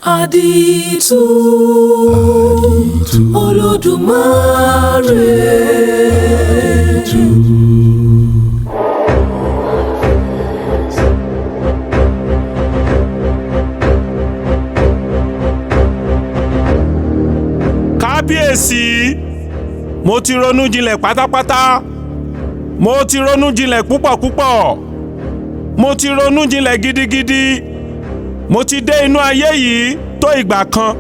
Àdìtú Olódùmarè. Kábíyèsí, mo ti ronú jinlẹ̀ pátápátá. Mo ti ronú jinlẹ̀ púpọ̀ púpọ̀. Mo ti ronú jinlẹ̀ gidigidi. Mo ti dé inú ayé yìí tó ìgbà kan.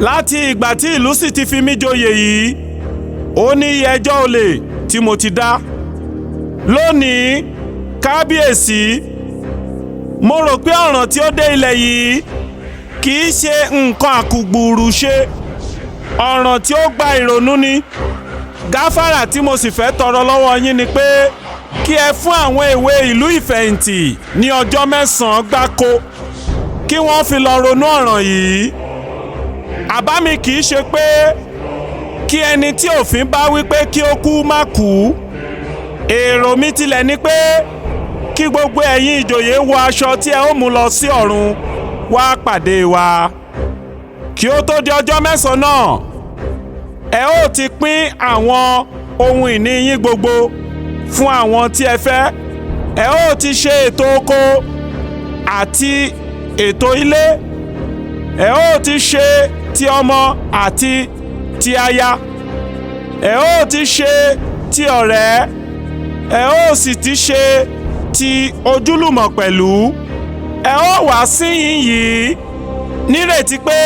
Láti ìgbà tí ìlú sì ti fi mí joyè yìí, ó ní iye ẹjọ́ olè tí mo ti dá. Lónìí, kábíyèsí, mo rò pé ọ̀ràn tí ó dé ilẹ̀ yìí kì í ṣe nǹkan àkùgbùrù ṣe, ọ̀ràn tí ó gba ìrònú ni. Gáfárà tí mo sì fẹ́ tọrọ lọ́wọ́ yín ni pé kí ẹ fún àwọn èwe ìlú ìfẹ̀yìntì ní ọjọ́ 9 gbáko kí wọ́n fi lọ ronú ọ̀ràn yìí. Àbá mi kì í ṣe pé kí ẹni tí òfin bá wí pé kí ó kú má kú. Èrò mi tilẹ̀ ni pé kí gbogbo ẹ̀yin ìjòyè wọ aṣọ tí ẹ ó mú lọ sí ọ̀run wá pàdé wa. Kí ó tó di ọjọ́ 9 náà, ẹ ó ti pín àwọn ohun ìní yín gbogbo fún àwọn tí ẹ fẹ́. Ẹ ó ti ṣe ètò oko àti ètò ilé. Ẹ ó ti ṣe ti ọmọ àti ti aya. Ẹ ó ti ṣe ti ọ̀rẹ́. Ẹ ó sì ti ṣe ti ojúlùmọ̀ pẹ̀lú. Ẹ ó wá síyìn yìí nírètí pé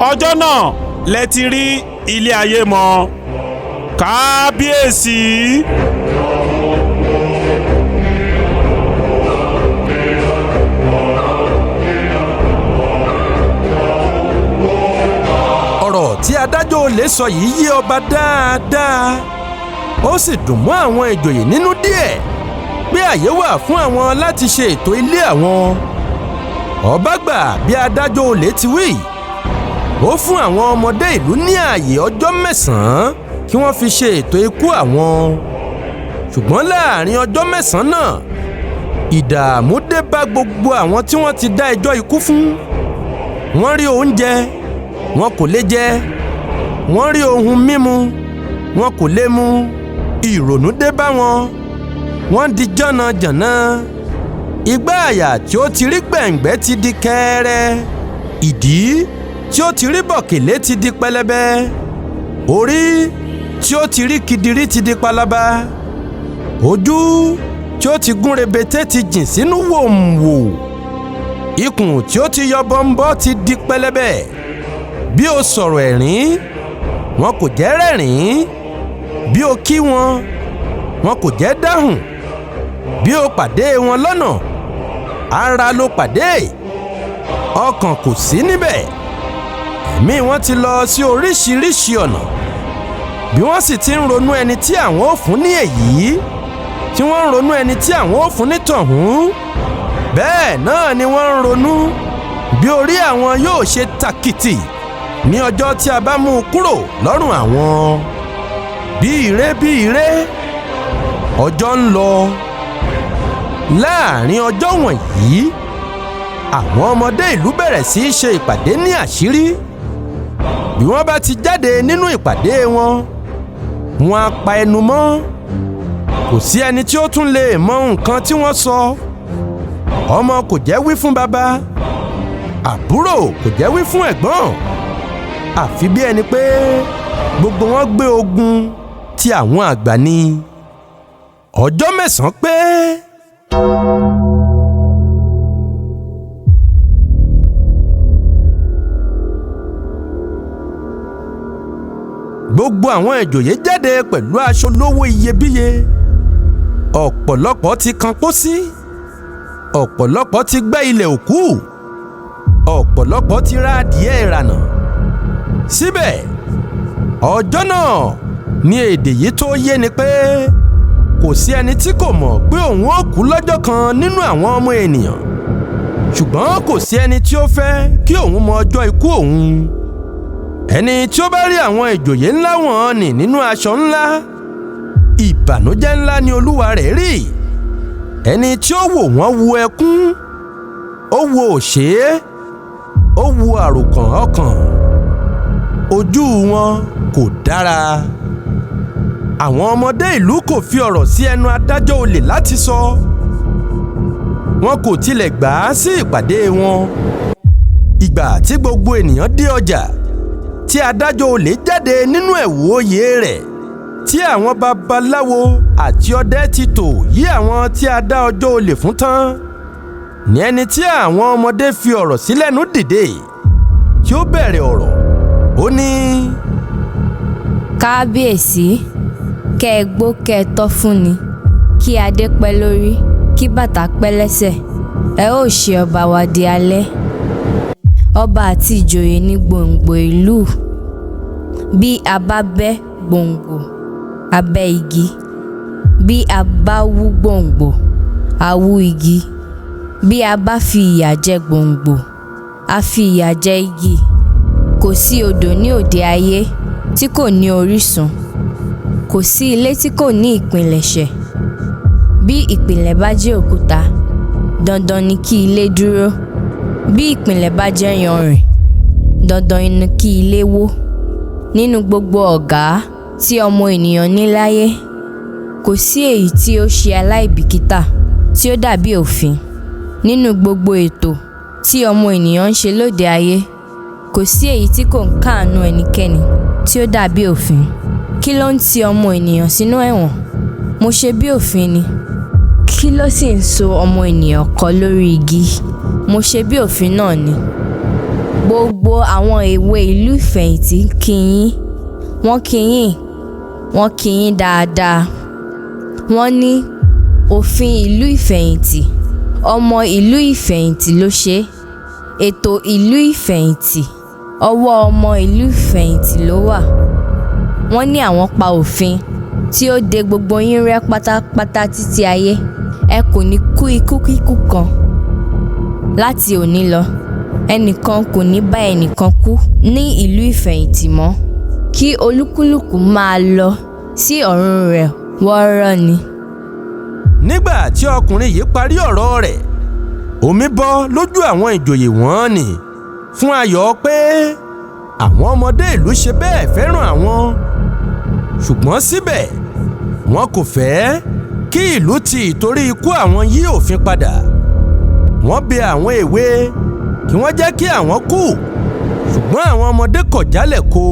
ọjọ́ náà lẹ ti rí ilé ayé mọ́. Kábíyèsí. Ọ̀rọ̀ tí adájọ́ olè sọ yìí yé ọba dáadáa, ó sì dùn mọ́ àwọn ìjòyè nínú díẹ̀ pé àyè wà fún àwọn láti ṣe ètò ilé àwọn. Ọba gbà bí adájọ́ olè ti wí. Ó fún àwọn ọmọdé ìlú ní ààyè ọjọ́ 9 kí wọ́n fi ṣe ètò ikú àwọn. Ṣùgbọ́n láàrin ọjọ́ 9 náà, ìdààmú dé bá gbogbo àwọn tí wọ́n ti dá ẹjọ́ ikú fún. Wọ́n rí oúnjẹ, wọn kò lè jẹ. Wọ́n rí ohun mímu, wọn kò lè mu. Ìrònú dé bá wọn, wọ́n di jànnàjànnà. Igbá àyà tí ó ti rí gbẹ̀ǹgbẹ́ ti di kẹ́ẹ́rẹ́, ìdí tí ó ti rí bọ̀kèlé ti di pẹlẹbẹ, orí tí ó ti rí kidiri ti di palaba, ojú tí ó ti gún rebete ti jìn sínú wòǹwò, ikùn tí ó ti yọ bọ́ńbọ́ ti di pẹlẹbẹ. Bí o sọ̀rọ̀ ẹ̀rín, wọn kò jẹ́ rẹ́rìn-ín. Bí o kí wọn, wọn kò jẹ́ dáhùn. Bí o pàdé wọn lọ́nà, ara ló pàdé, ọkàn kò sí níbẹ̀. Ẹ̀mí wọn ti lọ sí oríṣiríṣi ọ̀nà. Bí wọ́n sì ti ń ronú ẹni tí àwọn ò fún ní èyí, tí wọ́n ń ronú ẹni tí àwọn ò fún ní tọ̀hún, bẹ́ẹ̀ náà ni wọ́n ń ronú bí orí àwọn yóò ṣe tàkìtì ní ọjọ́ tí a bá mú un kúrò lọ́rùn àwọn. Bí ire bí ire, ọjọ́ ń lọ. Láàrin ọjọ́ wọ̀nyí, àwọn ọmọdé ìlú bẹ̀rẹ̀ sí í ṣe ìpàdé ní àṣírí. Bí wọ́n bá ti jáde nínú ìpàdé wọn, wọ́n á pa ẹnu mọ́. Kò sí ẹni tí ó tún lè mọ nǹkan tí wọ́n sọ. Ọmọ kò jẹ́ wí fún bàbá, àbúrò kò jẹ́ wí fún ẹ̀gbọ́n. Àfi bí ẹni pé gbogbo wọn gbé ogun ti àwọn àgbà ni. Ọjọ́ 9 pé. Gbogbo àwọn ìjòyè jáde pẹ̀lú aṣọ lówó iyebíye. Ọ̀pọ̀lọpọ̀ ti kan pósí, ọ̀pọ̀lọpọ̀ ti gbẹ́ ilẹ̀ òkú, ọ̀pọ̀lọpọ̀ ti ra adìẹ ìrànà. Síbẹ̀ ọjọ́ náà ni èdè yìí tó yé ni pé kò sí ẹni tí kò mọ̀ pé òun ó kú lọ́jọ́ kan nínú àwọn ọmọ ènìyàn. Ṣùgbọ́n kò sí ẹni tí ó fẹ́ kí òun mọ ọjọ́ ikú òun. Ẹni tí ó bá rí àwọn ìjòyè ńlá wọ̀n-ọn-nì nínú aṣọ ńlá, ìbànújẹ́ ńlá ni olúwa rẹ̀ rí. Ẹni tí ó wò wọ́n wo ẹkún, ó wo òṣè, Ó wu àròkàn ọkàn, ojú wọn kò dára. Àwọn ọmọdé ìlú kò fi ọ̀rọ̀ sí ẹnu adájọ́ olè láti sọ. Wọn kò tilẹ̀ gbà á sí ìpàdé wọn. Ìgbà tí gbogbo ènìyàn dé ọjà, tí adájọ́ olè jáde nínú ẹ̀wù oyè rẹ̀, tí àwọn babaláwo àti ọdẹ ti tò yí àwọn tí a dá ọjọ́ olè fún tán, ní ẹni tí àwọn ọmọdé fi ọ̀rọ̀ sí lẹ́nu dìde tí ó bẹ̀rẹ̀ ọ̀rọ̀. Ó ní: Kábíyèsí, kẹ́ ẹ gbó kẹ́ ẹ tọ́ fún ni, kí adé pẹ́ lórí, kí bàtà pẹ́ lẹ́sẹ̀, ẹ ó ṣe ọba wa di alẹ́. Ọba àti ìjòyè ní gbòǹgbò ìlú. Bí a bá bẹ́ gbòǹgbò, a bẹ́ igi. Bí a bá wú gbòǹgbò, a wú igi. Bí a bá fi ìyà jẹ gbòǹgbò, a fi ìyà jẹ igi. Kò sí odò ní òde ayé tí kò ní orísun. Kò sí ilé tí kò ní ìpilẹ̀ṣẹ̀. Bí ìpìlẹ̀ bá jẹ́ òkúta, dandan ni kí ilé dúró. Bí ìpìlẹ̀ bá jẹ́ yanrìn, dandan ni kí ilé wó. Nínú gbogbo ọ̀gá tí ọmọ ènìyàn ní láyé, kò sí èyí tí ó ṣe aláìbìkítà tí ó dàbí òfin. Nínú gbogbo ètò tí ọmọ ènìyàn ń ṣe lóde ayé, kò sí èyí tí kò ń káàánú ẹnikẹ́ni tí ó dàbí òfin. Kí ló ń ti ọmọ ènìyàn sínú ẹ̀wọ̀n? Mo ṣe bí òfin ni. Kí ló sì ń so ọmọ ènìyàn kọ́ lórí igi? Mo ṣe bí òfin náà ni. Gbogbo àwọn èwe ìlú ìfẹ̀yìntì kí yín. Wọ́n kí yín, wọ́n kí yín dáadáa. Wọ́n ní òfin ìlú ìfẹ̀yìntì, ọmọ ìlú ìfẹ̀yìntì ló ṣe é. Ètò ìlú ìfẹ̀yìntì, ọwọ́ ọmọ ìlú ìfẹ̀yìntì ló wà. Wọ́n ní àwọn pa òfin tí ó de gbogbo yín rẹ́ pátápátá títí ayé. Ẹ kò ní kú ikú kíkú kan. Láti òní lọ, ẹnìkan kò ní bá ẹnìkan kú ní ìlú ìfẹ̀yìntì mọ́. Kí olúkúlùkù máa lọ sí ọ̀run rẹ̀ wọ́ọ́rọ́ ni. Nígbà tí ọkùnrin yìí parí ọ̀rọ̀ rẹ̀, omi bọ́ lójú àwọn ìjòyè wọ́n ní fún ayọ̀ pé àwọn ọmọdé ìlú ṣe bẹ́ẹ̀ fẹ́ràn àwọn. Ṣùgbọ́n síbẹ̀ wọn kò fẹ́ kí ìlú ti ìtorí ikú àwọn yí òfin padà. Wọ́n bẹ àwọn èwe kí wọ́n jẹ́ kí àwọn kú, ṣùgbọ́n àwọn ọmọdé kọ̀ jálẹ̀ kó.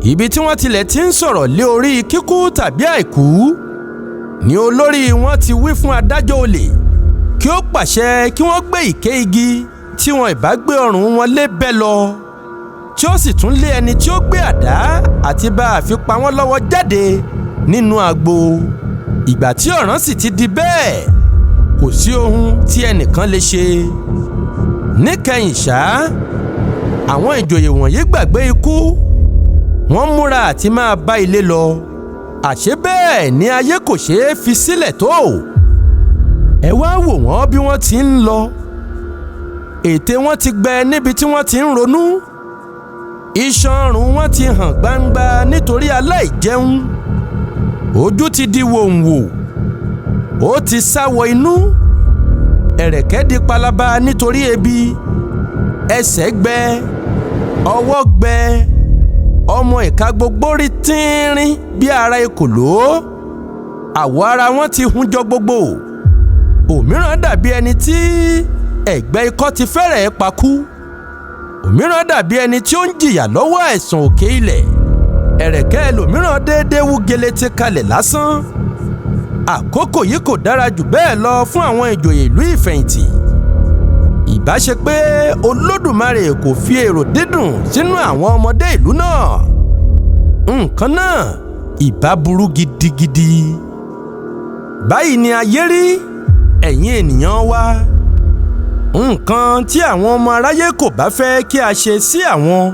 Ibi tí wọ́n tilẹ̀ ti ń sọ̀rọ̀ lé orí kíkú tàbí àìkú ni olórí wọn ti wí fún adájọ́ olè kí ó pàṣẹ kí wọ́n gbé ìké igi tí wọn ìbá gbé ọrùn wọn lé bẹ́ lọ, tí ó sì tún lé ẹni tí ó gbé àdá àti bá a fi pa wọ́n lọ́wọ́ jáde nínú agbo. Ìgbà tí ọ̀ràn sì ti di bẹ́ẹ̀, kò sí ohun tí ẹnìkan lè ṣe. Níkẹyìn ṣá, àwọn ìjòyè wọ̀nyí gbàgbé ikú. Wọ́n múra àti máa bá ilé lọ. Àṣé bẹ́ẹ̀ ni ayé kò ṣeé fi sílẹ̀ tó. Ẹ wá wò wọ́n bí wọ́n ti ń lọ. Ètè wọn ti gbẹ níbi tí wọ́n ti ń ronú. Iṣan ọrùn wọn ti hàn gbangba nítorí aláìjẹun. Ojú ti di wòǹwò, ó ti sá wọ inú. Ẹ̀rẹ̀kẹ́ di palaba nítorí ebi. Ẹsẹ̀ gbẹ, ọwọ́ gbẹ, ọmọ ìka gbogbo rí tínrín bí ara ekòló. Àwọ̀ ara wọn ti hun jọ gbogbo. Òmíràn dàbí ẹni tí ẹ̀gbẹ́ ikọ́ ti fẹ́rẹ̀ẹ́ pakú. Òmíràn dàbí ẹni tí ó ń jìyà lọ́wọ́ àìsàn òkè ilẹ̀. Ẹ̀rẹ̀kẹ́ ẹlòmíràn déédéé wú gelete kalẹ̀ lásán. Àkókò yìí kò dára jù bẹ́ẹ̀ lọ fún àwọn ìjòyè ìlú ìfẹ̀yìntì. Ìbá ṣe pé Olódùmarè kò fi èrò dídùn sínú àwọn ọmọdé ìlú náà, nǹkan náà ìbá burú gidigidi. Báyìí ni ayé rí, ẹ̀yin ènìyàn wa. Nǹkan tí àwọn ọmọ aráyé kò bá fẹ́ kí a ṣe sí àwọn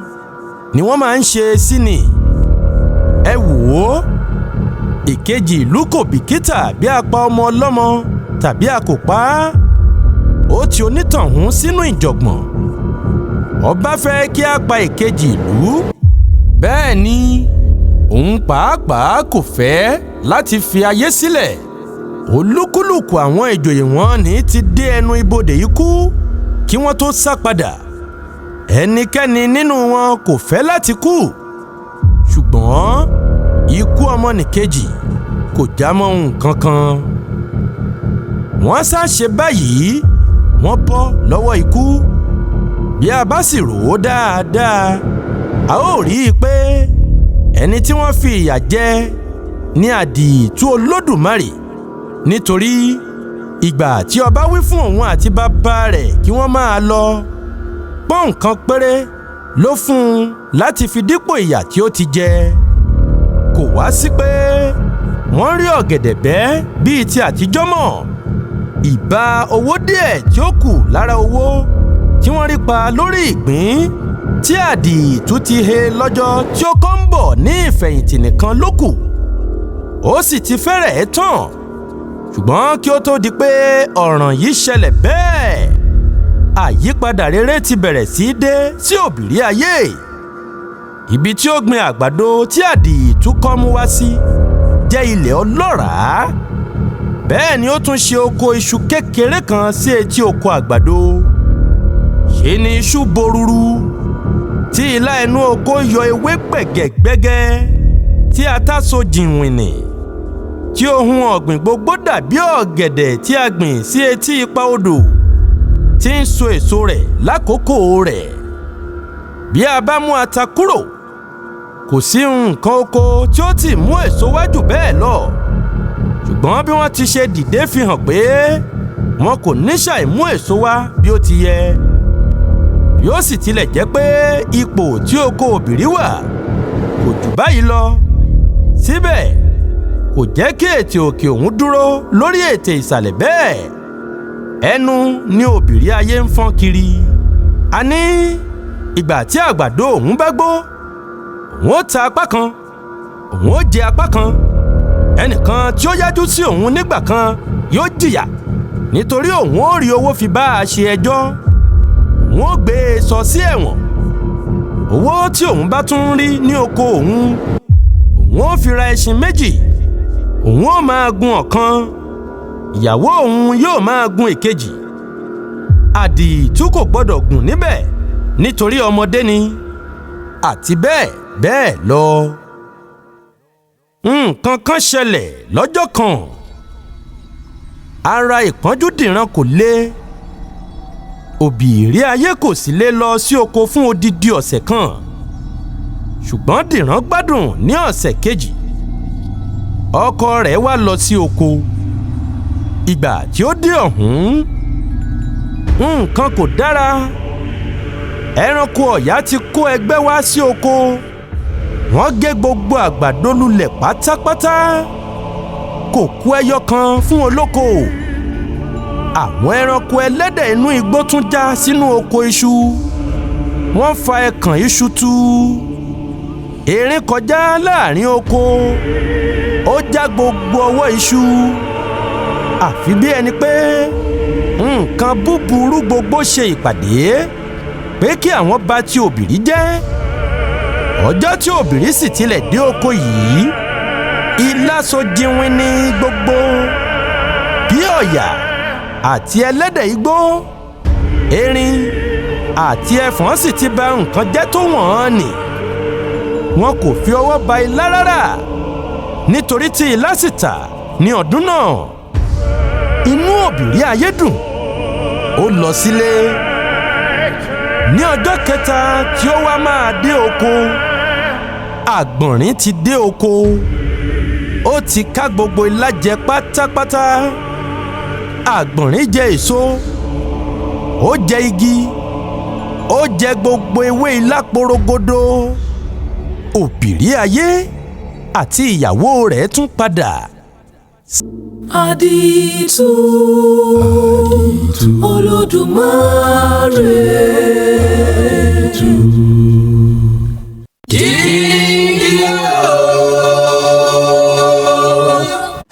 ni wọ́n máa ń ṣe sí ni. Ẹ wò ó, ìkejì ìlú kò bìkítà bí a pa ọmọ ọlọ́mọ tàbí a kò pa á. Ó ti onítọ̀hún sínú ìjọ̀gbọ̀n. Ọba fẹ́ kí a pa ìkejì ìlú. Bẹ́ẹ̀ ni òun pàápàá kò fẹ́ láti fi ayé sílẹ̀. Olúkúlùkù àwọn ìjòyè wọn ní ti dé ẹnu ibodè ikú kí wọ́n tó sá padà. Ẹnikẹ́ni nínú wọn kò fẹ́ láti kú, ṣùgbọ́n ikú ọmọnìkejì kò já mọ́ nǹkan kan. Wọ́n sá ṣe báyìí, wọ́n bọ́ lọ́wọ́ ikú. Bí a bá sì rò ó dáadáa, a ó rí i pé ẹni tí wọ́n fi ìyà jẹ ní àdììtú Olódùmarè, nítorí ìgbà tí ọba wí fún òun àti bàbá rẹ̀ kí wọ́n máa lọ, pọ́n nǹkan péré ló fún un láti fi dípò ìyà tí ó ti jẹ. Kò wá sí pé wọ́n rí ọ̀gẹ̀dẹ̀ bẹ́ bíi ti àtijọ́ mọ́. Ìbá owó díẹ̀ tí ó kù lára owó tí wọ́n rí pa lórí ìgbín tí àdììtú ti he lọ́jọ́ tí ó kọ́ ń bọ̀ ní ìfẹ̀yìntì nìkan ló kù, ó sì ti fẹ́rẹ̀ẹ́ tán. Ṣùgbọ́n kí ó tó di pé ọ̀ràn yìí ṣẹlẹ̀ bẹ́ẹ̀, àyípadà rere ti bẹ̀rẹ̀ sí í dé sí òbírí ayé. Ibi tí ó gbin àgbàdo tí àdììtú kọ́ mú wá sí jẹ́ ilẹ̀ ọlọ́ràá. Bẹ́ẹ̀ ni ó tún ṣe oko iṣu kékeré kan sí etí oko àgbàdo. Ṣe ni iṣu boruru tí ilá ẹnu oko yọ ewé gbẹ̀gẹ̀gbẹ̀gẹ̀, tí ata so jìnwìnì, tí ohun ọ̀gbìn gbogbo dàbí ọ̀gẹ̀dẹ̀ tí a gbìn sí etí ipa odò, tí ń so èso rẹ̀ lákòókò rẹ̀. Bí a bá mú ata kúrò, kò sí nǹkan oko tí ó ti mú èso wá jù bẹ́ẹ̀ lọ. Ṣùgbọ́n bí wọ́n ti ṣe dìde fi hàn pé wọn kò ní ṣàì mú èso wá bí ó ti yẹ. Bí ó sì tilẹ̀ jẹ́ pé ipò tí oko òbírí wà kò jù báyìí lọ, síbẹ̀ kò jẹ́ kí ètè òkè òun dúró lórí ètè ìsàlẹ̀ bẹ́ẹ̀. Ẹnu ni òbírí ayé ń fọ́n kiri. A ní ìgbà tí àgbàdo òun bá gbó, òun ó ta apá kan, òun ó jẹ apá kan. Ẹnìkan tí ó yájú sí òun nígbà kan yóò jìyà, nítorí òun ó rí owó fi bá a ṣe ẹjọ́, òun ó gbé e sọ sí ẹ̀wọ̀n. Owó tí òun bá tún rí ní oko òun, òun ó fi ra ẹṣin méjì, òun ó máa gun ọ̀kan, ìyàwó òun yóò máa gun èkejì. Àdììtú kò gbọ́dọ̀ gùn níbẹ̀ nítorí ọmọdé ni, àti bẹ́ẹ̀ bẹ́ẹ̀ lọ. Nǹkan kan ṣẹlẹ̀ lọ́jọ́ kan. Ara ìpọ́njú dìran kò le. Òbírí ayé kò sì lè lọ sí oko fún odidi ọ̀sẹ̀ kan. Ṣùgbọ́n dìran gbádùn ní ọ̀sẹ̀ kejì. Ọkọ rẹ̀ wá lọ sí oko. Ìgbà tí ó dé ọ̀hún, nǹkan kò dára. Ẹranko ọ̀yà ti kó ẹgbẹ́ wá sí oko. Wọ́n gé gbogbo àgbàdo lulẹ̀ pátápátá. Kò kù ẹyọ kan fún olóko. Àwọn ẹranko ẹlẹ́dẹ̀ inú igbó tún já sínú oko iṣu. Wọ́n fa ẹkàn iṣu tu. Erin kọjá láàrin oko, ó já gbogbo ọwọ́ iṣu. Àfi bí ẹni pé nǹkan búburú gbogbo ṣe ìpàdé pé kí àwọn bà ti òbírí jẹ́. Ọjọ́ tí òbírí sì tilẹ̀ dé oko yìí, ilá so jinwin ní gbogbo, bí ọ̀yà àti ẹlẹ́dẹ̀ igbó, erin àti ẹfọ̀n sì ti bà nǹkan jẹ́ tó wọ̀n nì. Wọn kò fi ọwọ́ ba ilá rárá, nítorí tí ilá sì tà ní ọdún náà. Inú òbírí ayé dùn, ó lọ sílé. Ní ọjọ́ kẹta tí ó wá máa dé oko, àgbọ̀nrín ti dé oko. Ó ti ká gbogbo ilá jẹ pátápátá. Àgbọ̀nrín jẹ èso, ó jẹ igi, ó jẹ gbogbo ewé ilá porogodo. Òbírí ayé àti ìyàwó rẹ̀ tún padà. Àdììtú Olódùmarè.